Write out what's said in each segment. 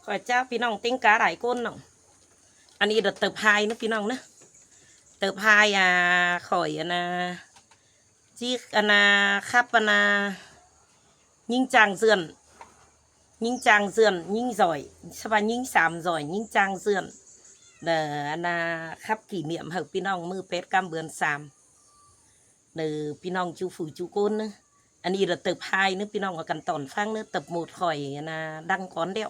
ຂ້ອຍເຈົ້າ ພີ່ນ້ອງເຕັງກາຫຼາຍຄົນເນາະ. ອັນນີ້ດອກເຕີບພາຍເນາະ ພີ່ນ້ອງເນາະ, ເຕີບພາຍ ອ່າ ຂ້ອຍ ອັນນ່າ ຈິກ ອັນນ່າ ຂັບ ອັນນ່າ ຍິງຈ້າງເຈື່ອນ ຍິງຈ້າງເຈື່ອນ ຍິງສອຍ ສະບາຍ ຍິງສາມສອຍ ຍິງຈ້າງເຈື່ອນ ແລະ ອັນນ່າ ຂັບຂີ້ໜ້ຽມໃຫ້ພີ່ນ້ອງມື້ແປດຄ່ຳເດືອນສາມ ເດີ ພີ່ນ້ອງຈຸຜູ້ຈຸຄົນເດີ. ອັນນີ້ລະເຕີບພາຍເດີ ພີ່ນ້ອງ ເອົາກັນຕອນຟັງເດີ. ເຕີບໂໝດຂ້ອຍ ອັນນ່າ ດັງກ່ອນແລ້ວ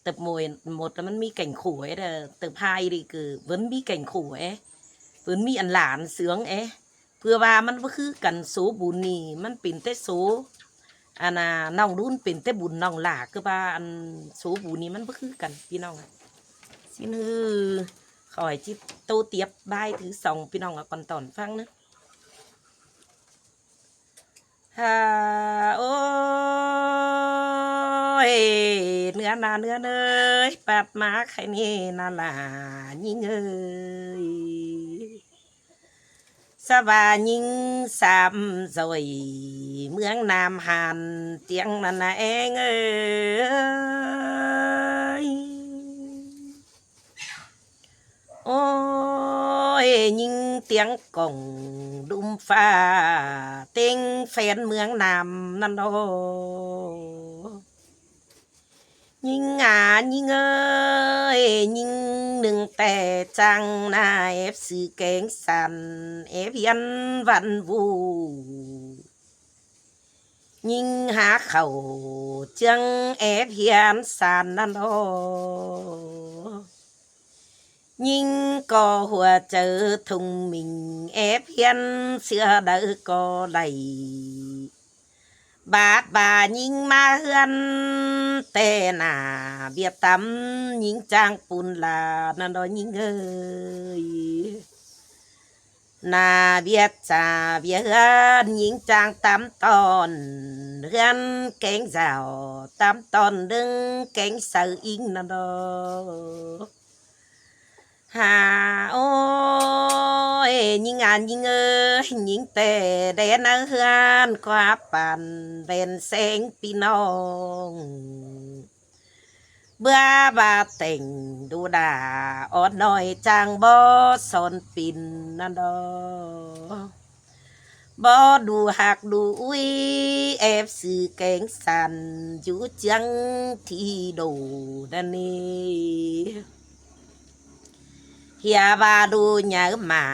ເຕີບໂໝດ ໂໝດລະມັນມີແກ່ງຂົວເດີ. ເຕີບພາຍນີ້ຄືເພິ່ນມີແກ່ງຂົວ ເພິ່ນມີອັນຫຼານເຊື່ອງເອ ເພື່ອວ່າມັນບໍ່ຄືກັນ. ໂສບຸນນີ້ມັນເປັນແຕ່ໂສ ອັນນ່າ ນ້ອງລຸນເປັນແຕ່ບຸນນ້ອງຫຼ້າ ຄືວ່າອັນໂສບຸນນີ້ມັນບໍ່ຄືກັນ ພີ່ນ້ອງ. ຊິນຮື ຂ້ອຍຊິໂຕຕຽບບາຍຖືສອງ ພີ່ນ້ອງ ເອົາກັນຕອນຟັງເດີ. ຫາ ໂອ້ຍ ເໜືອນາເໜືອນເອີຍ ປັດມາໄຄນີ້ນາຫຼ້າຍິງເອີຍ ສະບາຍຍິງສາມສອຍ ເມືອງນ້ຳຫານຕຽງນັ້ນນະແອງເອີຍ. ໂອ້ຍ ຍິງຕຽງກ້ອງດຸມຟ້າ ເຕັງແຟນເມືອງນ້ຳນັ້ນດອກ ຍິງອາຍິງເອີຍ ຍິງໜຶ່ງແຕ່ຈັ່ງນາ ແອບຊື່ແກງສັນ ແອບຮຽນວັນວູ ຍິງຫາເຂົ້າເຈືອງແອບຮຽນສານນັ້ນດອກ ຍິງກໍຫົວເຈີທຸງມິງ ແອບຮຽນເສືອໃດກໍໄດ້ ບາດວ່າຍິງມາເຮືອນແຕ່ໜ້າ ວຽດຕຳຍິງຈ້າງປຸນລານັ້ນດອກ ຍິງເອີຍ. ໜ້າວຽດຈາວຽດເຮືອນ ຍິງຈ້າງຕຳຕອນເຮືອນແກງເຈົ້າ ຕຳຕອນດຶງແກງເຊົາອິງນັ້ນດອກ ຫາ ໂອ້ຍ ຍິງອາຍິງເອີຍ ຍິງແຕ່ແດນເຮືອນ ຄວາມປານແວ່ນແສງ ພີ່ນ້ອງ ເບື່ອວ່າແຕ່ງດູດາ ອ່ອນນ້ອຍຈ້າງບໍ່ສອນປິ່ນນັ້ນດອກ ບໍ່ດູຮັກດູອຸຍ ແອບຊື່ແກງສັນ ຢູ່ເຈືອງທີ່ໂດດນັ້ນນີ້ ເຮຍວ່າດູໃຫຍ່ມາ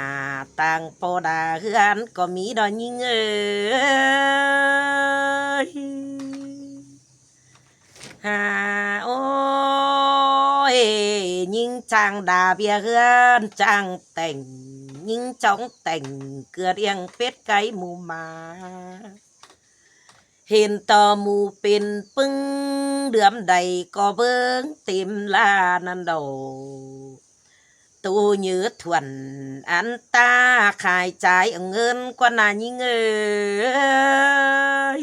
ຕ່າງພໍ່ດາເຮືອນກໍມີດອກ ຍິງເອີຍ. ຫາ ໂອ້ຍ ຍິງຈ້າງດາວຽກເຮືອນ ຈ້າງແຕ່ງ ຍິງຈ້ອງແຕ່ງ ເກືອລ້ຽງເປັດໄກ່ໝູໝາ ເຫັນຕໍ່ໝູເປັນປຶ້ງ ເດືອມໃດກໍເບິ່ງເຕັມລານັ້ນດອກ ໂຕເຍີທວນອັນຕາ ຂາຍຈ່າຍເອົາເງິນກວ່ານາຍິງເອີຍ.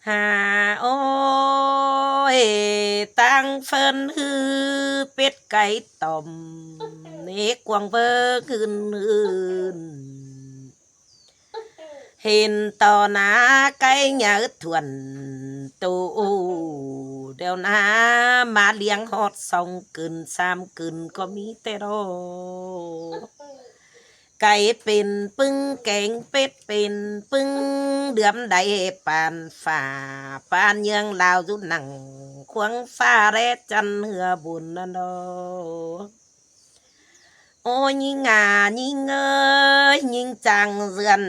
ຫາ ໂອ້ຍ ຕັ້ງເຟີນຮື ເປັດໄກ່ຕ່ອມ ເນກວາງເບິ່ງອື່ນໆ ເຫັນຕໍ່ໜ້າໄກ່ເຍີທວນ ໂຕດຽວນາ ມາລ້ຽງຮອດສອງຄືນສາມຄືນ ກໍມີແຕ່ດອກ ໄກ່ເປັນປຶ້ງ ແກງເປັດເປັນປຶ້ງ ເດືອມໃດປານຟ້າ ປານເຍືອງລາວຢູ່ໜັງ ຂວາງຟ້າແລະຈັນເຮືອບຸນນັ້ນດອກ. ໂອ້ຍ ຍິງອາຍິງເອີຍ ຍິງຈ້າງເຮືອນ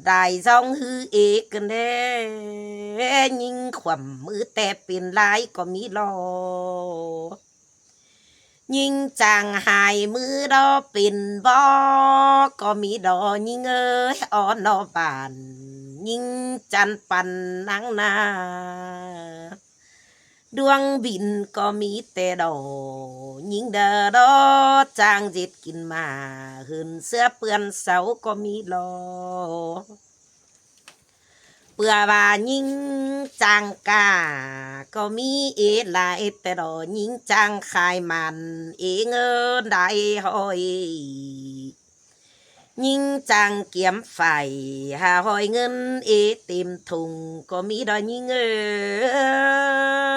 ໄດ້ສອງຮືເອກກັນເດ້ ຍິງຂວ້ຳມືແຕ່ເປັນລາຍກໍມີດອກ ຍິງຈ້າງຫາຍມືດອກ ເປັນບໍ່ກໍມີດອກ ຍິງເອີຍ ອອນນອກບ້ານ ຍິງຈັນປັນນາງນາ ດວງບິນກໍມີແຕ່ດອກ ຍິງເດີດອກ ຈ້າງເຈັດກິນໝາ ເຮືອນເສືອເປື້ອນເສົາກໍມີດອກ ເພື່ອວ່າຍິງຈ້າງກາ ກໍມີເອຫຼາຍແຕ່ດອກ ຍິງຈ້າງຂາຍມັນ ເອເງິນໄດ້ຮ້ອຍ ຍິງຈ້າງກຽມໄຟ ຫາຮ້ອຍເງິນເອເຕັມຖົງ ກໍມີດອກ ຍິງເອີຍ.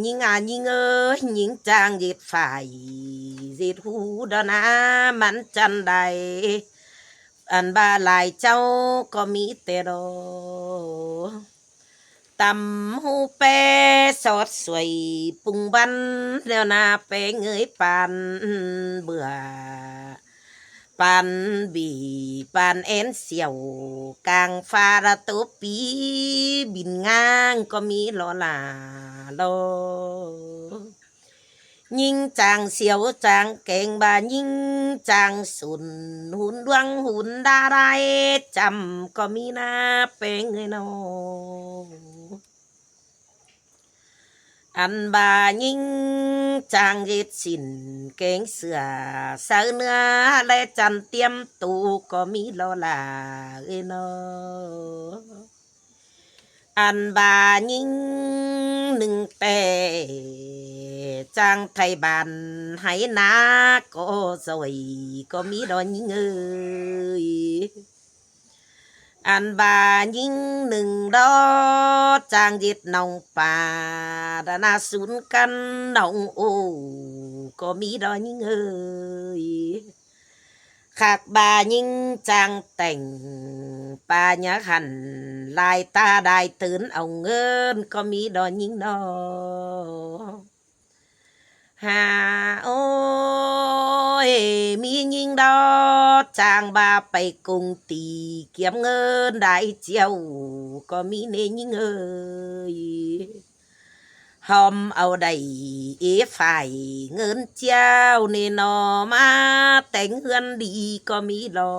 ຍິງອາຍິງເອີຍ ຍິງຈ້າງເຮັດຝ້າຍເຮັດຫູດອນນາ ມັນຈັ່ງໃດ ອັນວ່າຫຼາຍເຈົ້າກໍມີແຕ່ລໍ ຕຳຫູແປ ຊອດສວຍປຸງບັນ ແລ້ວນາແປເງີຍປານເບືອ ປານບີ ປານແອນສຽວ ກາງຟ້າລະໂຕປີ ບິນງາງກໍມີລໍຫຼາລໍ ຍິງຈ້າງສຽວຈ້າງແກງ ບາຍິງຈ້າງສຸນ ຫຸນດວງຫຸນດາໄດ້ ຈຳກໍມີນາແປງເອີຍນໍ ອັນບາຍິງຈ້າງເຮັດສິນ ແກງເສືອໃສ່ເນື້ອ ແລະຈັນຕຽມໂຕກໍມີລໍຫຼາເອີຍນໍ ອັນບາຍິງໜຶ່ງແຕ່ ຈ້າງໄຖບ້ານໄຖນາກໍຊ່ອຍ ກໍມີດໍຍິງເອີຍ ອັນບາຍິງໜຶ່ງດໍ ຈ້າງເຮັດໜອງປາ ດານາສູນກັນໜອງໂອ ກໍມີດໍຍິງເອີຍ ຄັກບາຍິງຈ້າງແຕ່ງ ປາຍະຫັນລາຍຕາໄດ້ຕື່ນເອົາເງິນ ກໍມີດໍຍິງນໍ ຫາ ໂອ້ຍ ມີຍິງດໍ ຈ້າງບາໄປກົງຕີ ກຽມເງິນໄດ້ຈຽວ ກໍມີເນຍິງເອີຍ ຫອມເອົາໄດ້ເອຝ້າຍເງິນຈຽວເນນໍ ມາແຕ່ງເຮືອນດີກໍມີລໍ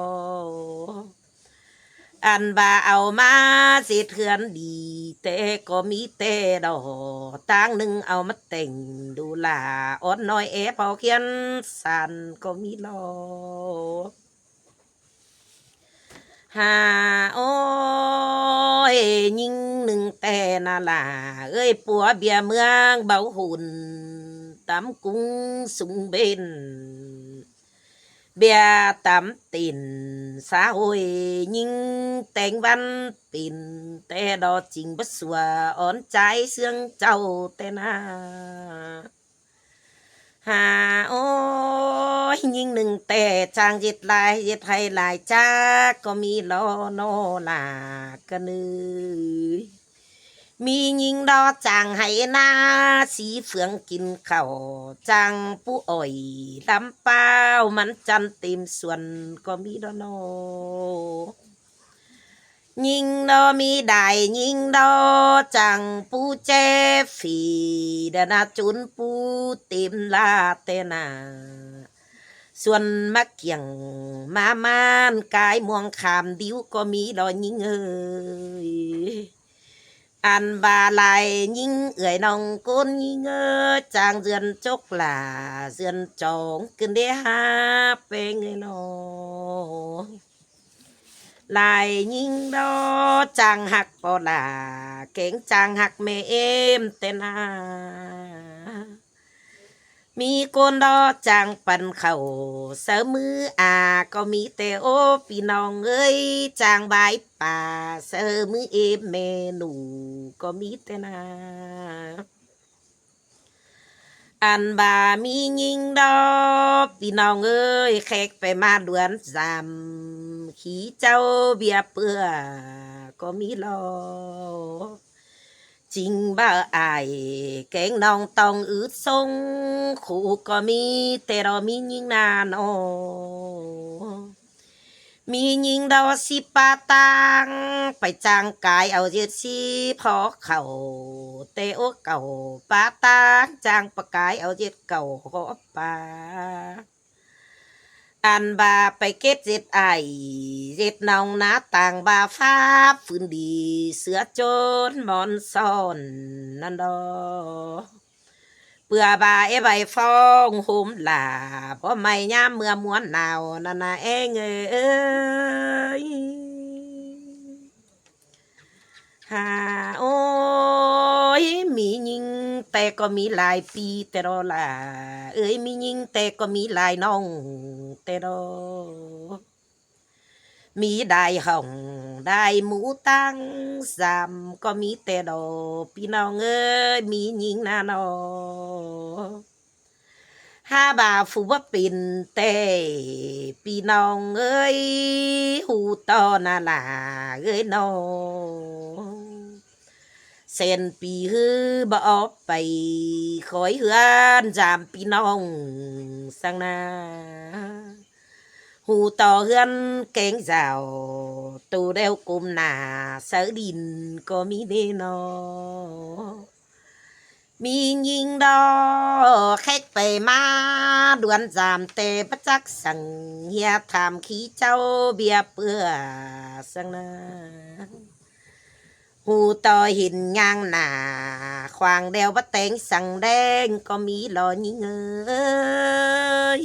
ອັນວ່າເອົາມາເຮັດເຮືອນດີ ແຕ່ກໍມີແຕ່ດໍ ຕ່າງໜຶ່ງເອົາມາແຕ່ງດູຫຼາ ອ່ອນນ້ອຍແອບເອົາຂຽນສັນກໍມີລໍ ຫາ ໂອ້ຍ ຍິງໜຶ່ງແຕ່ນາຫຼາເອີຍ ປົວເບຍເມືອງເບົາຫຸນ ຕຳກຸງສຸງເບັນ ເບຍຕຳເຕັນສາໂຫຍ ຍິງແຕ່ງວັນເປັນ ແຕ່ດໍຈິງບໍ່ຊົ່ວ ອ່ອນໃຈເຊື່ອງເຈົ້າແຕ່ນາ ຫາ ໂອ້ຍ ຍິງໜຶ່ງແຕ່ ຈ້າງເຮັດລາຍເຮັດໄຮ່ລາຍຈັກ ກໍມີລໍນໍຫຼາກະເນີຍ ມີຍິງດໍຈ້າງໄຮ່ນາ ສີເຟືອງກິນເຂົ້າ ຈ້າງປູອ້ອຍລຳປາວ ມັນຈັນເຕັມສວນ ກໍມີດໍນໍ ຍິງດໍມີດາຍ ຍິງດໍຈ້າງປູແຈຝີ ດານາຈຸນປູເຕັມລາແຕ່ນາ ສ່ວນມະກຽງມາມານ ກາຍມ່ວງຂາມດິວ ກໍມີດໍຍິງເອີຍ ອັນວ່າຫຼາຍຍິງເອື້ອຍນ້ອງກົນຍິງເອີຍ ຈ້າງເຮືອນຈົກຫຼ້າເຮືອນຈອງ ຂຶ້ນເດຫາແປງເອີຍນໍ ຫຼາຍຍິງດໍຈ້າງຮັກພໍ່ຫຼ້າ ແກງຈ້າງຮັກແມ່ເອມແຕ່ນາ ມີຄົນລໍຈ້າງປັນເຂົ້າ ເສີມມືອາກໍມີແຕ່ ໂອ ພີ່ນ້ອງເອີຍ ຈ້າງບາຍປາ ເສີມມືເອມແມ່ໜູກໍມີແຕ່ນາ ອັນວ່າມີຍິງດໍ ພີ່ນ້ອງເອີຍ ແຂກໄປມາດວນສາມ ຂີ້ເຈົ້າເບຍເປືອກໍມີລໍ ຈິງບ່າວອ້າຍ ແກງນ້ອງຕ້ອງອືດຊົງ ຄູ່ກໍມີແຕ່ດອກມີຍິງນານອ ມີຍິງດອກຊິປາຕ່າງ ໄປຈ້າງກາຍເອົາເຈັດສິບຫໍເຂົ້າ ແຕ່ໂອເກົ່າປາຕ່າງ ຈ້າງປະກາຍເອົາເຈັດເກົ່າຫໍປາ ອັນວ່າໄປເກັດເຈັດອ້າຍ ເຈັດນ້ອງນາຕ່າງວ່າຟ້າຟື້ນດີ ເສືອໂຈນໝອນຊ້ອນນັ້ນດອກ ເປືອບ່າເອໃບຟອງໂຮມຫຼ້າ ບໍ່ໄໝ້ຍາມເມື່ອມວນໜາວນັ້ນນະແອງເອີຍ ຫາ ໂອ້ຍ ມີຍິງແຕ່ກໍມີຫຼາຍ ພີ່ແຕ່ດອກຫຼ້າເອີຍ ມີຍິງແຕ່ກໍມີຫຼາຍ ນ້ອງແຕ່ດອກ ມີຫຼາຍຫ້ອງ ໄດ້ໝູ່ຕັ້ງສາມ ກໍມີແຕ່ດອກ ພີ່ນ້ອງເອີຍ ມີຍິງນະເນາະ. ຫາວ່າຜູ້ບໍ່ເປັນແຕ່ ພີ່ນ້ອງເອີຍ ຮູ້ຕໍ່ນະຫຼ້າເອີຍເນາະ. ແສນປີຮືບໍ່ອອກໄປ ຄອຍເຮືອນສາມ ພີ່ນ້ອງສັງນາ. ຮູ້ຕໍ່ເຮືອນແກງເຈົ້າ ໂຕແລ້ວກົ້ມໜ້າເຊົາດິນ ກໍມີເດ້ເນາະ. ມີຍິງດອກແຂກໄປມາ ດວນສາມ ແຕ່ບໍ່ຈັກສັງ ເຮຍຖາມຂີ້ເຈົ້າເບຍເປືອສັງນາ. ຮູ້ຕໍ່ເຫັນຍ່າງໜ້າ ຂວາງແລ້ວບໍ່ແຕ່ງສັງແດງ ກໍມີຫຼໍ່ຍິງເອີຍ.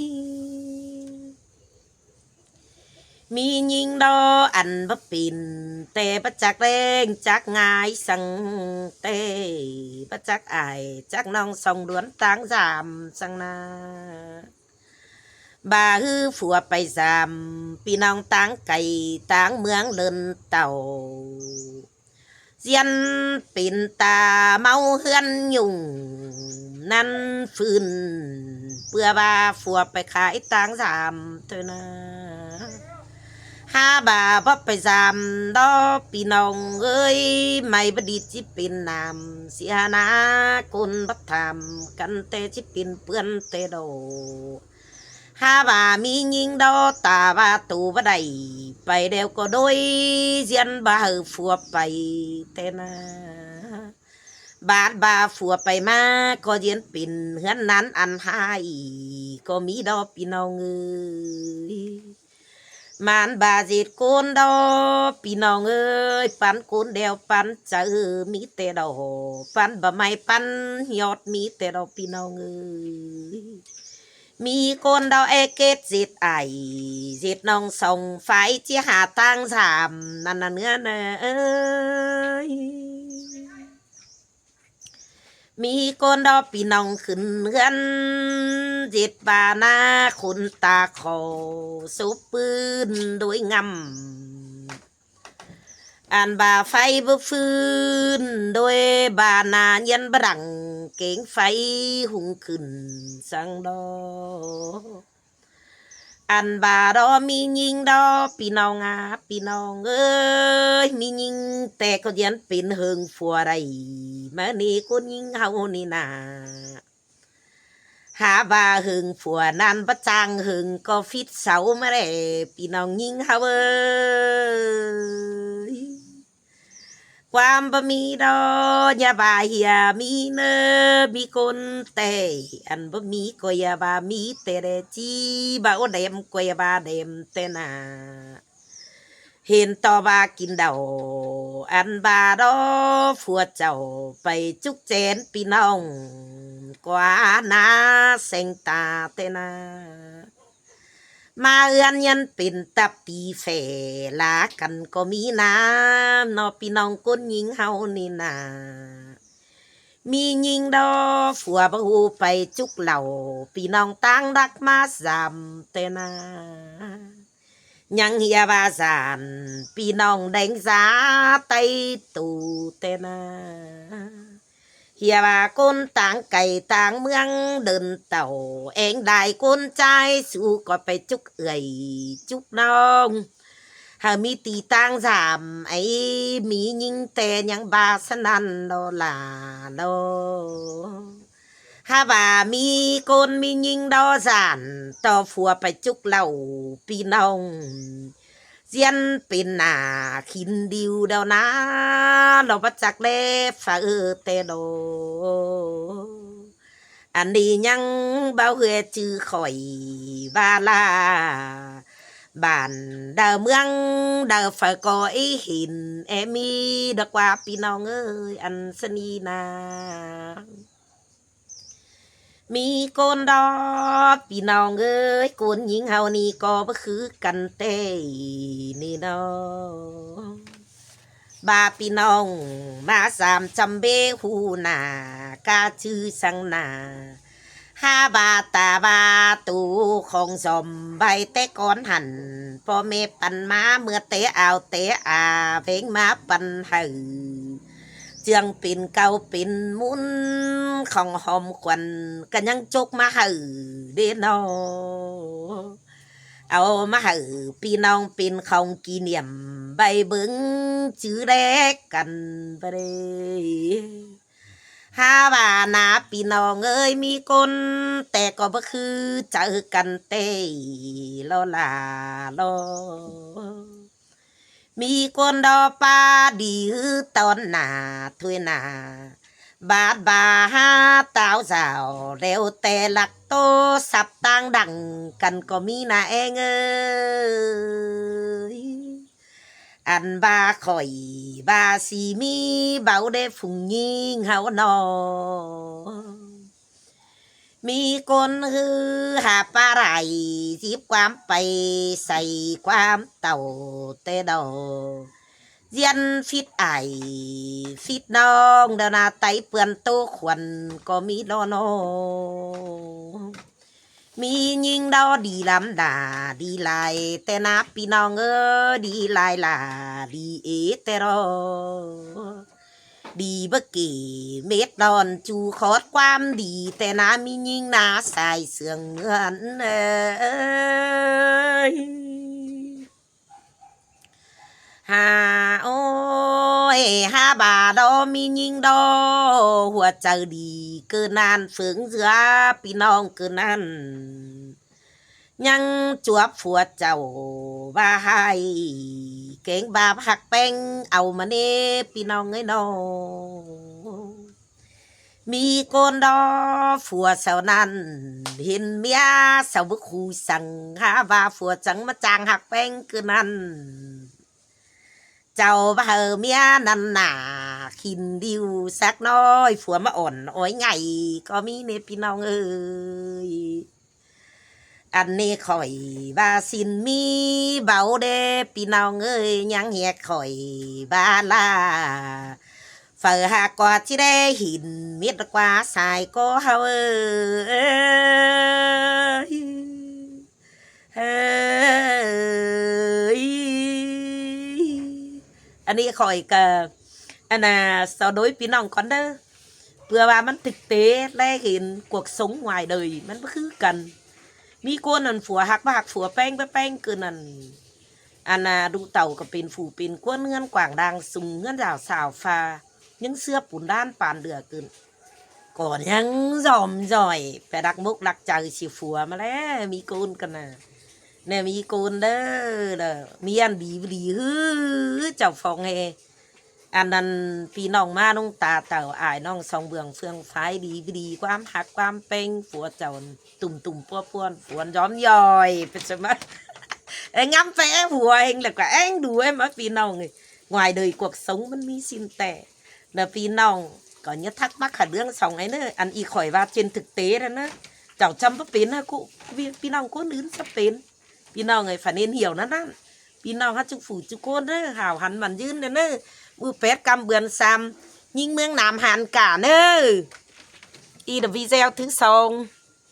ມີຍິງດອກອັນບໍ່ເປັນ ແຕ່ບໍ່ຈັກແລງຈັກງ່າຍສັງ ແຕ່ບໍ່ຈັກອ້າຍຈັກນ້ອງ ສອງດວນຕາງສາມສັງນາ. ບ່າຮືຜົວໄປສາມ ພີ່ນ້ອງຕາງໄກຕາງເມືອງເລີນເຕົ່າ ສຽນເປັນຕາເມົາເຮືອນຫຍຸ້ງ ນັ້ນຟື້ນເພື່ອວ່າຜົວໄປຂາຍຕາງສາມເທື່ອນາ. ຫາວ່າບໍ່ໄປສາມດອກ ພີ່ນ້ອງເອີຍ ໄມ້ບໍ່ດີດຊິເປັນນ້ຳ ເສຍໜ້າຄົນບໍ່ຖາມກັນ ແຕ່ຊິເປັນເປື້ອນແຕ່ດອກ. ຫາວ່າມີຍິງດອກ ຕາວ່າໂຕບໍ່ໄດ້ ໄປແລ້ວກໍໂດຍ ສຽນບໍ່ໃຫ້ຜົວໄປແຕ່ນາ. ບາດວ່າຜົວໄປມາ ກໍສຽນເປັນເຮືອນນັ້ນອັນຫາຍ ກໍມີດອກ ພີ່ນ້ອງເອີຍ. ມັນບໍ່ເຈັດຄົນດອກ ພີ່ນ້ອງເອີຍ ປັນຄົນດຽວປັນໃຈ ມີແຕ່ດອກ ປັນບໍ່ໄມ້ປັນຍອດ ມີແຕ່ດອກ ພີ່ນ້ອງເອີຍ. ມີຄົນດອກ ເອເກດເຈັດໄອ ເຈັດນ້ອງສອງຝ່າຍ ຊິຫາຕາງສາມ ນັ້ນນະເນື້ອນາເອີຍ. ມີຄົນດອກ ພີ່ນ້ອງຂຶ້ນເຮືອນ ເຈັດບານາຄົນຕາຂໍ ສົບປືນໂດຍງຳ ອັນວ່າໄຟບໍ່ຟື້ນໂດຍບານາ ຍັນບໍ່ດັງເກງໄຟຮຸ່ງຂຶ້ນສັງດອກ. ອັນວ່າດອກມີຍິງດອກ ພີ່ນ້ອງອາ ພີ່ນ້ອງເອີຍ ມີຍິງແຕ່ກໍຍັນເປັນເຫິງຜົວໄດ້ ມານີ້ຄົນຍິງເຮົານີ້ນາ. ຫາວ່າເຫິງຜົວນັ້ນບໍ່ຈ້າງເຫິງ ກໍຟິດເສົາມາແລ້ວ ພີ່ນ້ອງຍິງເຮົາເອີຍ. ຄວາມບໍ່ມີດອກ ຢ່າວ່າເຮຍມີເນີ ມີຄົນແຕ່ ອັນບໍ່ມີກໍຢ່າວ່າມີແຕ່ແດ່ ຈີ່ເບົາແດມກໍຢ່າວ່າແດມແຕ່ໜ້າ. ເຫັນຕໍ່ວ່າກິນເຫຼົ້າ ອັນວ່າດອກຜົວເຈົ້າໄປຈຸກແຈນ ພີ່ນ້ອງກວ່າໜ້າແສງຕາແຕ່ໜ້າ. ມາເຮືອນຍັນເປັນຕາປີແຝລາກັນກໍມີນາເນາະ ພີ່ນ້ອງຄົນຍິງເຮົານີ້ນາ. ມີຍິງດອກຜົວບໍ່ຮູ້ໄປຈຸກເຫຼົ້າ ພີ່ນ້ອງຕ່າງດັກມາສາມແຕ່ນາ. ຍັງເຮຍວ່າສານ ພີ່ນ້ອງແດງສາໄຕໂຕແຕ່ນາ. ເຮຍວ່າຄົນຕ່າງໄກຕ່າງເມືອງເດີນເຕົ່າ ແອງດາຍຄົນຈາຍ ສູ່ກໍໄປຈຸກເອື້ອຍຈຸກນ້ອງ ຫາມີຕີຕ່າງສາມ ໄອ້ມີຍິງແຕ່ຍັງວ່າສະນັ້ນດອກຫຼ້າເນາະ. ຫາວ່າມີຄົນມີຍິງດອກສານ ຕໍ່ຜົວໄປຈຸກເຫຼົ້າ ພີ່ນ້ອງ ສຽນເປັນໜ້າຂີນດິວດອກນາ ລາວບໍ່ຈັກແລເຝີແຕ່ດອກ. ອັນນີ້ຍັງເບົາເຮືອຈື່ຂ້ອຍວ່າລາ ບ້ານດາວເມືອງດາວຝາກໍອີເຫັນແອມີດອກວ່າ ພີ່ນ້ອງເອີຍ ອັນສະນີ້ນາ. ມີຄົນດອກ ພີ່ນ້ອງເອີຍ ຄົນຍິງເຮົານີ້ກໍບໍ່ຄືກັນແທ້ນີ້ເນາະ. ບາພີ່ນ້ອງມາສາມຈຳເບ ຮູ້ໜ້າກາຈື່ສັງໜ້າ ຫາວ່າຕາວ່າຕູຂອງສອມໄວ້ແຕ່ກ່ອນຫັ້ນ ພໍ່ແມ່ປັນມາເມື່ອແຕ່ອາວແຕ່ອາ ແພງມາປັນໃຫ້ ເຈື່ອງເປັນເກົ່າເປັນມູນ ຂອງຫອມຂວັນ ກໍຍັງຈົກມາໃຫ້ເດ້ນໍ ເອົາມາໃຫ້ພີ່ນ້ອງເປັນຂອງກີນຽມ ໄວ້ເບິ່ງຈື່ແລກັນໄປເດ້. ຫາວ່ານາພີ່ນ້ອງເອີຍ ມີຄົນແຕ່ກໍບໍ່ຄືໃຈກັນແຕ່ລໍລາລໍ ມີຄົນດໍປາດີຄືຕອນໜ້າຖ້ວຍໜ້າ ບາດບາຫາຕາວສາວ ແລ້ວແຕ່ລັກໂຕສັບຕ່າງດັງກັນກໍມີນາແອງເອີຍ. ອັນວ່າຂ້ອຍວ່າຊິມີເບົາເດ້ ຜູ້ຍິງເຮົານໍ ມີຄົນຮືຫາປາໄຫຼ ຊິບຄວາມໄປໃສ່ຄວາມເຕົາແຕ່ດອກ ຢ້ານຜິດອ້າຍຜິດນ້ອງ ດານາໄຕເປື້ອນໂຕຂວັນກໍມີລໍນໍ ມີຍິງດໍດີລຳດາ ດີຫຼາຍແຕ່ນາພີ່ນ້ອງເອີຍ ດີຫຼາຍຫຼາ ດີເອແຕ່ລໍ ດີບໍ່ເກເມັດດອນ ຈູຂອດຄວາມດີແຕ່ນາ ມີຍິງນາສາຍເຊື່ອງເໝືອນເອີຍ. ຫາ ໂອ້ຍ ຫາບາດອ ມີຍິງດອ ຫົວໃຈດີເກີນນັ້ນ ເຝີງເສືອພີ່ນ້ອງເກີນນັ້ນ ຍັງຈວບຜົວເຈົ້າວ່າຮ້າຍ ແກງບາບຮັກແປ້ງ ເອົາມາແນ່ພີ່ນ້ອງເອີຍນໍ. ມີຄົນດອ ຜົວເຊົານັ້ນ ເຫັນເມຍເຊົາບໍ່ຄູສັງ ຫາວ່າຜົວຈັງມາຈ້າງຮັກແປ້ງຄືນັ້ນ ເຈົ້າວ່າເມຍນັ້ນໜ້າຂີ້ດິ້ວສັກໜ້ອຍ ຜົວມາອ່ອນອ້ອຍໃຫຍ່ກໍມີເນພີ່ນ້ອງເອີຍ. ອັນນີ້ຂ້ອຍວ່າຊິນມີເບົາເດ້ພີ່ນ້ອງເອີຍ ຍັງແຮກຂ້ອຍວ່າລາ ເຝົ້າຫາກວ່າຊິໄດ້ເຫັນມິດກວ່າສາຍກໍເຮົາເອີຍ ເອີຍ. ອັນນີ້ຂ້ອຍກໍ ອັນນ່າ ສະໂດຍພີ່ນ້ອງກ່ອນເດີ ເພື່ອວ່າມັນຖືກເຕະ ແລະເຫັນກວກສົງຫວາຍເດີຍ ມັນບໍ່ຄືກັນ. ມີຄົນນັ້ນຜົວຮັກບໍ່ຮັກ ຜົວແປ້ງໄປແປ້ງເກີນນັ້ນ ອັນນ່າ ດູເຕົາກໍເປັນຜູເປັນຄົວ ເຮືອນກວ້າງດາງສູງ ເຮືອນຍາວຊາວຟ້າ ຍັງເຊື່ອປູນດ້ານປານເດືອເກີນ ກໍຍັງຢອມຢອຍໄປລັກມົກລັກໃຈຊິຜົວມາແລ້ວ ມີໂກນກັນນະ ແນວມີໂກນເດີ ແລ້ວມີອັນດີບໍ່ດີ ຫື ເຈົ້າຟອງແຮ ອັນນັ້ນ ພີ່ນ້ອງມານຸ່ງຕາເຕົາ ອາຍນ້ອງສອງເບື້ອງເຟືອງຟາຍ ດີບໍ່ດີ ຄວາມຮັກຄວາມແປ້ງ ຜົວເຈົ້າຕຸ່ມໆ ປວນໆ ປວນຢອມຢອຍ ເປັນສະມາ ເອີ ງາມແປະ ຜົວເອງ ແລ້ວກໍແອງດູໃຫ້ມາ ພີ່ນ້ອງເອີຍ ຫວາຍເດີຍ ກວກສົງມັນມີຊິນແຕ່ ແລ້ວພີ່ນ້ອງກໍຢ່າທັກມາຂະເລື່ອງສອງໄອເນີ ອັນອີ່ຂ້ອຍວ່າເຈັນຖືກເຕະຫັ້ນນະ ເຈົ້າຈຳບໍ່ເປັນນະ ກູ ພີ່ນ້ອງຄົນອື່ນຈະເປັນ ພີ່ນ້ອງເອີຍ ຝາເນນຫ່ຽວນັ້ນນັ້ນ ພີ່ນ້ອງເຮົາຈຸຜູ້ຈຸຄົນເດີ ຫາວຫັນໝັ້ນຍືນເດີ ມືແປດກຳເບືອນສາມ ຍິງເມືອງໜາມຫານກາເດີ ອີດະວີແຊວຖືສອງ